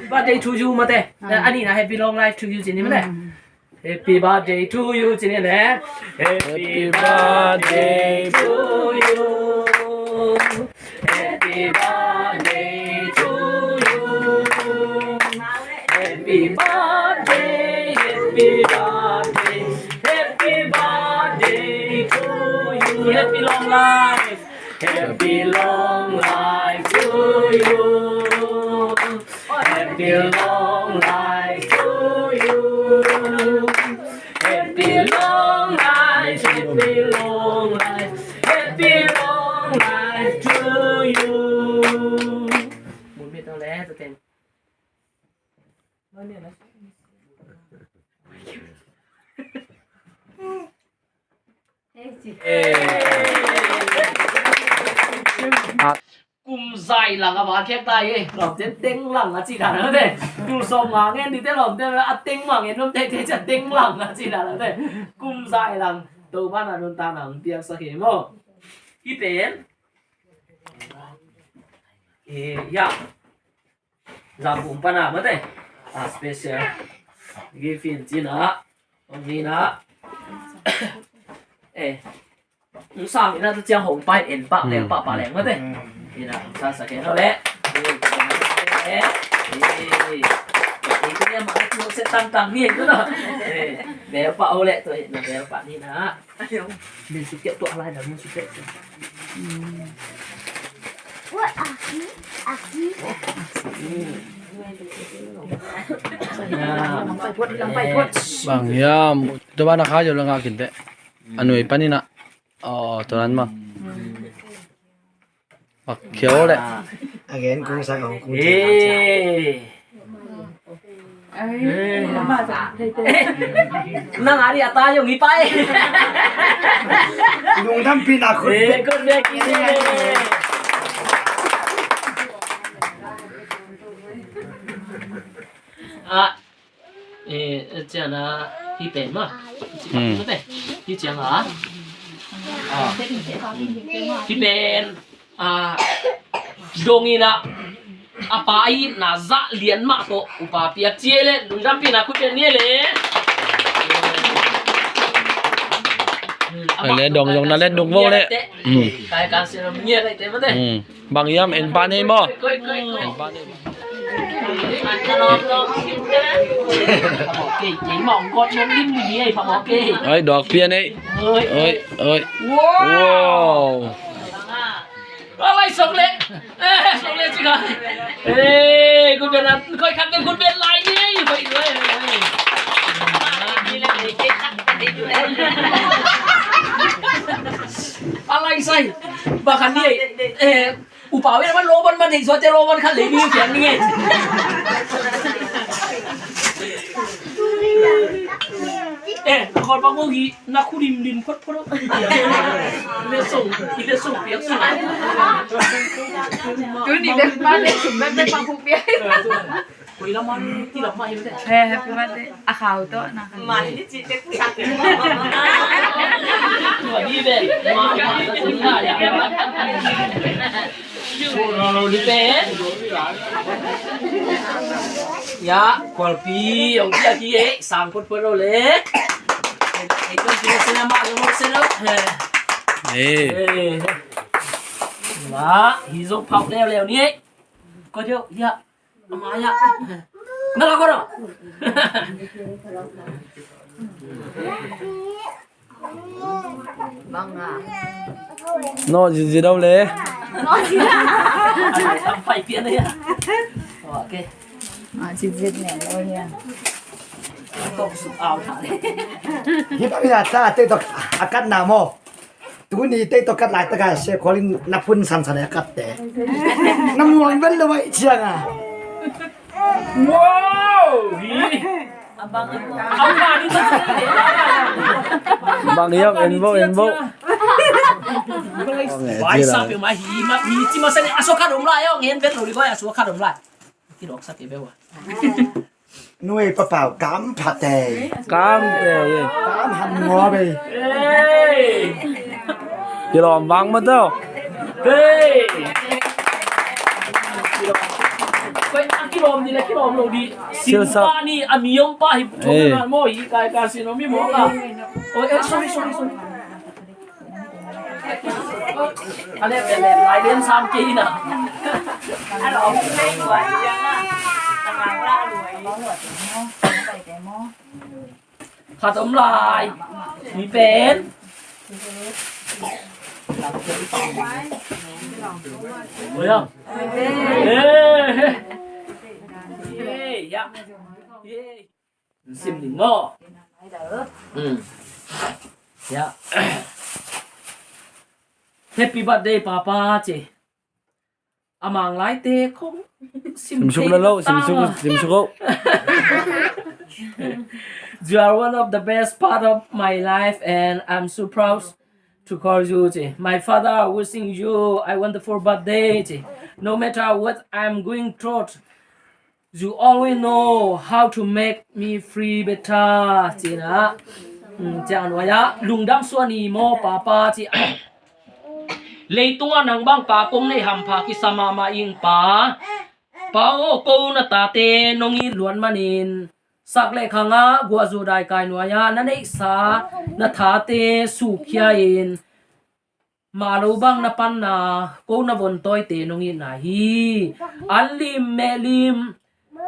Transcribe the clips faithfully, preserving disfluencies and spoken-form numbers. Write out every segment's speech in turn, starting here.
Birthday to you mate. Eh, a nihna happy long life to you ci ni mate. Happy birthday to you ci ni le. Happy birthday to you. Happy birthday to you. Happy birthday, happy birthday, happy birthday to you. Happy long life. Happy long life to you. Happy long life to you. Happy long life, happy long life, happy long life to you. Kum zai lang a va khiak ta hi. Lawmte teng lang a ci dan a te. Kum sawm nga ngen dite lawmte a teng ma ngen lawmte te cia teng lang a ci dan a te. Kum zai lang. Topa na nuntakna hong piaksak hi maw. Hi pen. Eh, ya. Zambum pana mate. A special gift in cina. Hong nina. Eh. Hong sang ina tu ciang hong pai en pah leng pah pah leng mate. Ina hong sang sa ken ho le. Eh. Eh. Eh. Itu yang mana tu set tang tang ni itu no. Eh. Bel pah ho le tu na bel pah ni na. Min su kiat tuah lai dah min su kiat. Bang hiam, tu bana kha jo langa kinte. Anui pani na. Oh, tu nan ma. Pak khiau le. Again, kung sa kung kung. Eh. Nang ari ata yung ipai. Lungdam pina khut. Eh, khut bek ini. Ah. Eh, ciana hi pen ma. Hmm. Hi ciana. Ah. Hi pen. Ah. Dong ina. A pa i na za lian ma to. Upa piak cie le. Lungdam pina khut pen ni le. Hmm, a le dong zong na le nuk bo le. Hmm. Kai kan se ram ni le te ma te. Hmm. Bang hiam en pa nei maw? En pa nei maw? Oi, dok pian ei. Oi, oi. Wow. Alai sok le. Eh, sok le cika. Eh, kun ben, koi khat ben kun ben lai ni. Koi dua. Alai sai. Bakan ni. Eh, Upa wen man lo man man hei suate lo man khat lei ni kiang ni ngei. Eh, khol pa ko hi na khu lim lim phot phot. Le song, i le song piak song. Tu ni le ma le sum le pa khu piak. Koi lam man ti lam ma hi le. Eh, happy birthday. A khau to na. Ma ni ci te ku sak. Tua ni be. Ma ni ci te ku sak. Pen. Ya, kualpi ong kia ki e sang phot phot lo le. Ei, kong kina sena ma kong sena. Eh. Eh. Ma, hi zong phau leo leo ni e. Ko jo, ya. Ama ya. Na la ko no. No, zi zi dau le. No, zi zi. Pai pian ya. Okay. Ah, zi zi ne lo ya. Tok su au ta le. Hi pa mi na ta te tok akat na mo. Tuni tei tawh kat laitak a sia khualin na phun sansan a katte. Na muang vel lo a i ciang a. Wow! Hi. Bang hiam en bo, en bo. Bai sa pe ma hi ma hi ci ma sa ne a so khat om lai ong en vel lo li bai a so khat om lai. Ki dok sa pe be wa. Nuai papau kam pha tei. Kam tei. Kam han ngua bei. Kilawm vang ma tau. Hey! Koi, a kilawm ni le kilawm lo ni. Silsak. Simpa ni, a mi om pa hi. Thong na mo hi, kai ka sin om hi mo ka. Oi, eh, sorry, sorry, sorry. A le, le, le, lai lian sam kei na. Khat om lai. Mi pen. Oi, ya. Eh. Eh, ya. Eh. Sim ding maw? Hmm. Ya. Happy birthday, Papa, ci. A Mang laite khong sim suk thei la lo, sim suk, sim suk lo. You are one of the best part of my life, and I'm so proud to call you, ci. My father wishing you a wonderful birthday, ci. No matter what I'm going through, you always know how to make me feel better, ci na. Hmm, ciang nuai ah, lungdam suan hi maw, Papa, ci. Leitungah nang bang pa kong neih hampha kisa mahmah ing, Pa. Pa aw, ko na tate nong it luat manin, sak le khangah guahzu daikai nuai-ah na neihsa na thate sukkhia-in, mah lo bang na panna, ko na vontawite nong itna hi. An lim, meh lim,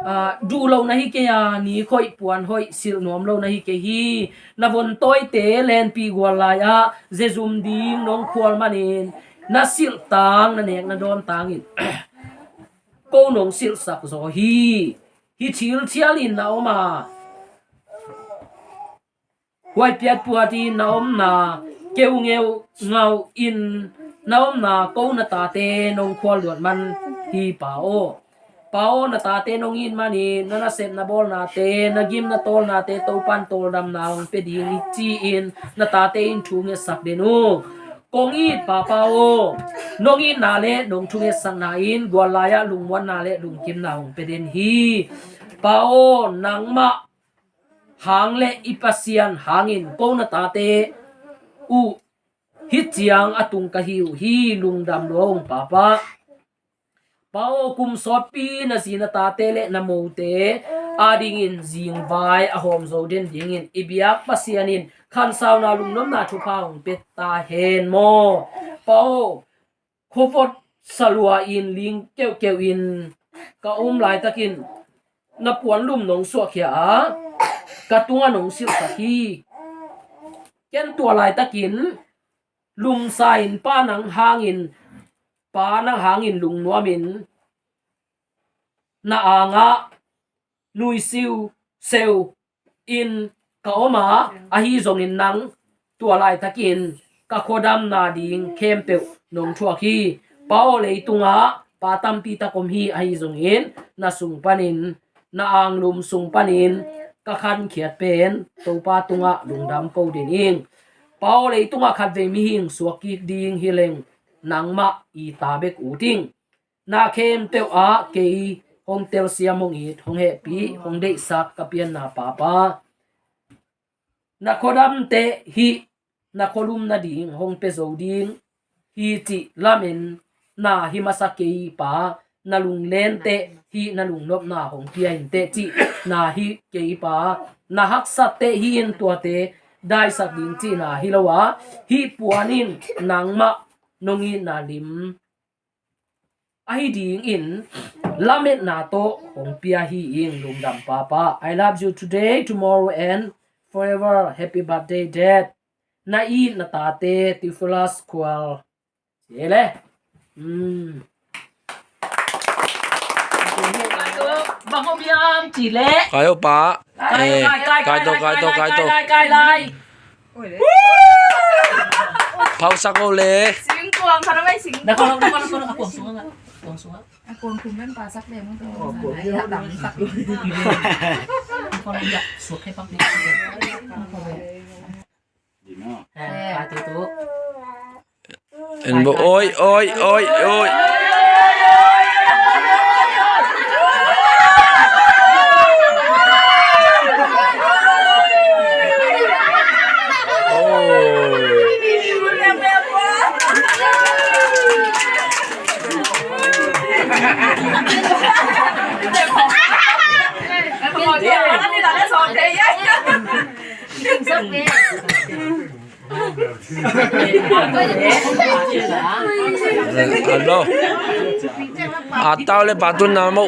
ah, duh lo na hi kei a, ni khoih puan hoih silh nuam lo na hi kei hi. Na vontawite lenpi gual lai-ah zezum ding nong khual manin, na silh tang, na nek na dawn tangin ko nong silhsak zaw hi. Hih thil thialin na om a, huai piatpuatin na omna, keungeu ngauhin na omna, ko na tate nong khual luat man hi, Pa aw. Pa aw, na tate nong it manin, na nasep na bawlnate, na gim na tawlnate Topan tawldamna hong pia ding hi, ci-in na tate in thu ngetsak den uh. Kong it Papa aw, nong itna le nong thungetsakna in gual lai-ah lungmuanna le lungkimna hong pia den hi. Pa aw, nangmah hang le i Pasian hangin ko na tate uh hih ciang a tung ka hi uh hi. Lungdam lua ung, Papa. Pa aw, kum sawtpi na zi na tate le na mote adingin zingvai a hawm zo den dingin i biak Pasian in khansauna lungnopna thupha hong pia ta hen maw. Pa aw, khuavot salua in ling keuhkeuh in ka om laitakin na puanlum nong suahkhia a, ka tungah nong silhsak hi. Ken tua laitakin lumsa in, Pa nang hangin, Pa nang hangin lungnuamin na angah nuisiu seu in ka om a, ahi zongin nang tua laitakin ka khuadamna ding khempeuh nong thuak hi. Pa aw, leitungah pa tampi tak om hi, ahi zongin na sung panin, na anglum sung panin ka khankhiat pen Topa tungah lungdam ko den ing. Pa aw, leitungah khatvei mihing suak kik ding hi leng nangmah i ta bek ut ing. Na khempeuh ah kei hong telsiam, hong it, hong hehpih, hong deihsak ka pianna Papa, na khuadam teh hih na khualum nading hong pia zo ding hi cih lamen na hi masa kei, Pa. Na lunglen teh hih na lungnopna hong pia in teh cih na hi kei, Pa. Na haksat teh hih in tuate daisak ding cihna hi lo a, hih puan in nangmah nong itna lim ahi dingin lametna tawh hong pia hi ing. Lungdam Papa. I love you today, tomorrow and forever. Happy birthday, Dad. Na it na tate, Theophilus Khual. Ci le. Hmm. Bang om hiam ci le. Kai o, Pa. Kai, eh, kai, kai, kai to, kai, kai to, kai, kai to, kai, kai lai. Phausak o le. Sing tuang kha na mai sing. Na ko, na ko, na ko, a kuang sung a. Kuang sung a. A kuang kum men pa sak le mo. Oh, kuang. Ai, a dam sak. Ko ya suak he pak ni. Eh, kai to to. En bo, oi, oi, oi, oi. Oh. Alo. A tau le pa tun na mo.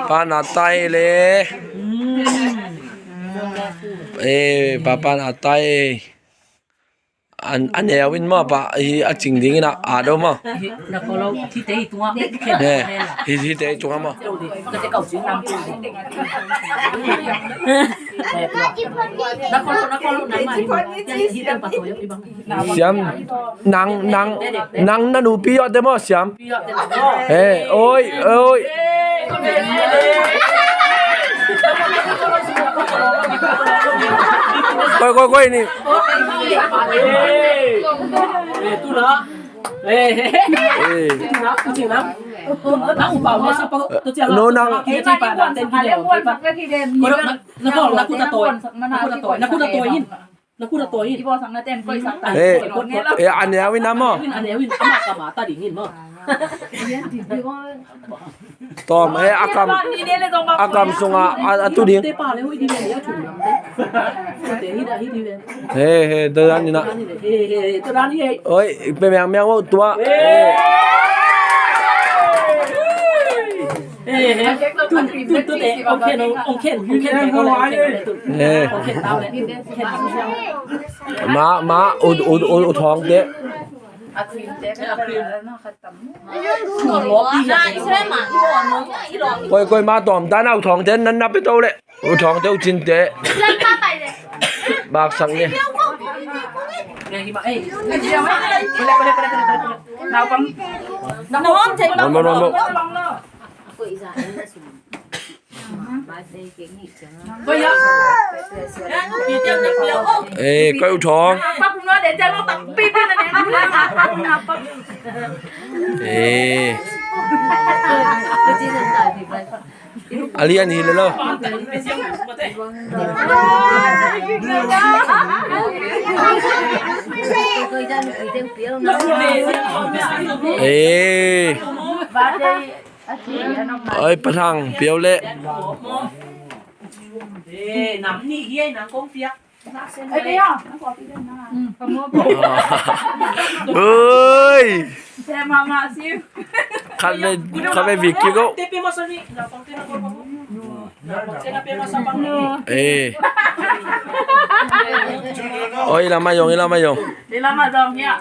Pa na tai le. Eh, pa pa na tai. An, an neu in maw pa, hi a cing ding in a, a do maw. Hi, na ko lo, hi te hi tunga. Eh, hi, hi te hi tunga maw. Na ko lo, na ko lo, na ma. Siam, nang, nang, nang na nupi yawh te maw, Siam. Eh, oi, oi. Koi, koi, koi ni. Eh. No, nang. Na kuta toy. Na kuta toy. Na kuta toy in. Na kuta toy in. Ibo sang na tem koi sang ta. Eh, eh, an neu in a maw. An neu in, ama kama ta ding in maw. Tom, eh, a kam, a kam sunga, a, a tu ding. Te pa le hui di le ya chu. Te hi da hi di le. He, he, to dan ni na. He, he, to dan ni he. Oi, pe miang miang wo tua. He. Eh, eh. Tun, tun, tun, eh, ong khen, ong, ong khen, ong khen, ong khen, ong khen, ong khen, tau le. Khen. Ma, ma, u, u, u, u thong te. Koi, koi, ma tom ta na u thong te, nan na pe to le. U thong te, u cin te. Bak sang ni. Naupang. Naupang, naupang. Naupang, naupang. Eh, koi u thong. Eh. A lian hi le lo. Eh. Oi, Pa Thang, piau le. Eh, nam ni hiai nam kong piak. Oi. Khat ve, khat ve vik kik o. Eh. Oi, lama yong, lama yong. Ni lama dong ya.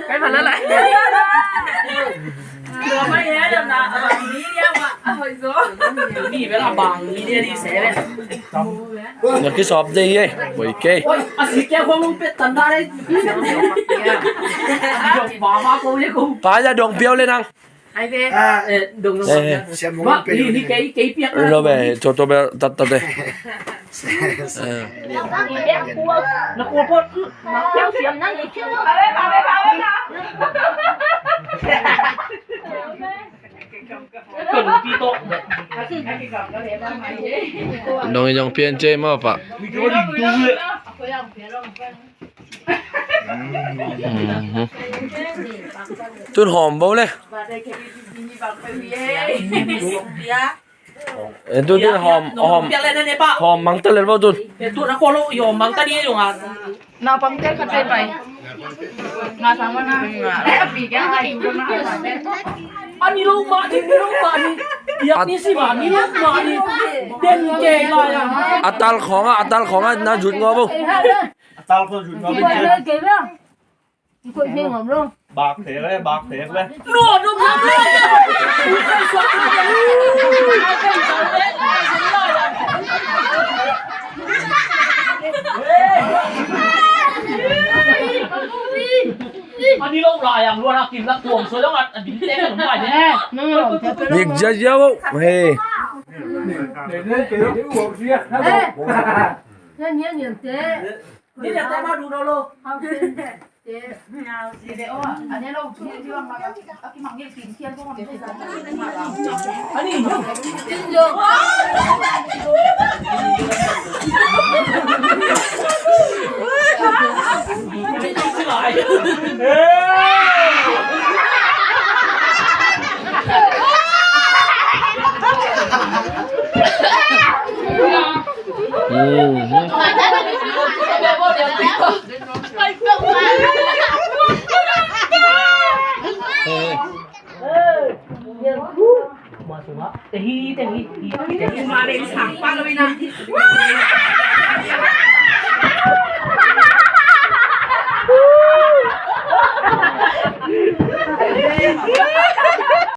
Kai ma la la. Ni bela bang ni dia di sele. Nak kisop deh ye. Boy ke. Oi, asik ya, kong pet tanda deh. Dong mama ko ye ko. Pa ya dong piau le nang. Ai ve. Ah, eh, dong dong. Eh. Siam mo pe. Ni ni kei kei piak. Lo be, to to be tat tat de. Eh. Na ko pot. Na ko siam na ni. Dong dong pian cei mo pa. Mhm. Tun hawm bo le. Eh, tun, tun hawm, hawm. Hawm mang ta le bo tun. Eh, tun a ko lo yo mang ta di yo nga. Na pang te ka te pai. Nga sa ma na. Pi ke ai ko na. Ani lo ma di, ni lo ma ni. Ya ni si ma, ni lo ma ni. Den ke la ya. A tal khong a, a tal khong a na jut ngo bo. A tal khong jut ngo bo. Bak thek le, bak thek le. Ani lo la yang luan a kim la tuang so dong at a dim te kan mai ne. Dik ja ja bo. He. Ni dia te ma du no lo.